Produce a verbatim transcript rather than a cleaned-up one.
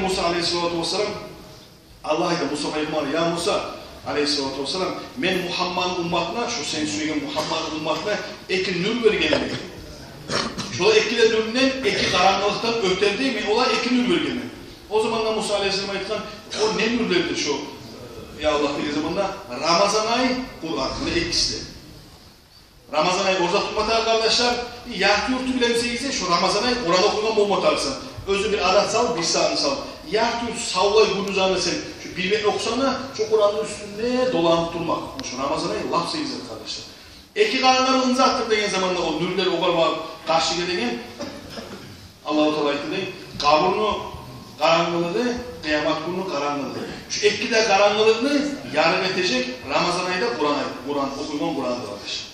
Муса алейгьиссалату вассалам, Аллагь айта Муса пайхаммаргъа: «Я Муса, алейгьиссалату вассалам, мен Мугьаммадны умматына, шу сен сюеген Мугьаммадны умматына эки нюр бергенмен. Шолар эки де нюрден эки къарангылыкъдан оьтер деп мен олагъа эки нюр бергенмен». О заманда Муса алейгьиссалам айтгъан: «О не нюрлердир шо, я Аллагь?» – деген заманда: «Рамазан ай, Къуран». Муна экиси де. Рамазан ай ораза тутма тарыкъ, къардашлар. Ярты юрту билемисегиз де, шо Рамазан ай Къуран охуйгъан болма тарыкъсан. Оьзюнг бир адат сал, бир сагьатны сал. Ярты юрт савлай гюндюз аны сен шо бир бетни охусанг да, шо Къуранны уьстюнде доланып турмакъ. Шо Рамазан ай лап сыйлы зат, къардашлар. Эки къарангылыкъ не затдыр деген заманда, о нюрлер огъар барып къаршы гелеген. Аллагьу Таала айтды дей: «Къабурну къарангылыгъы, къыямат гюнню къарангылыгъы». Шо эки де къарангылыкъны ярыкъ этежек Рамазан айда Къуран ай, Къуран охуйгъан, Къуран, къардашлар.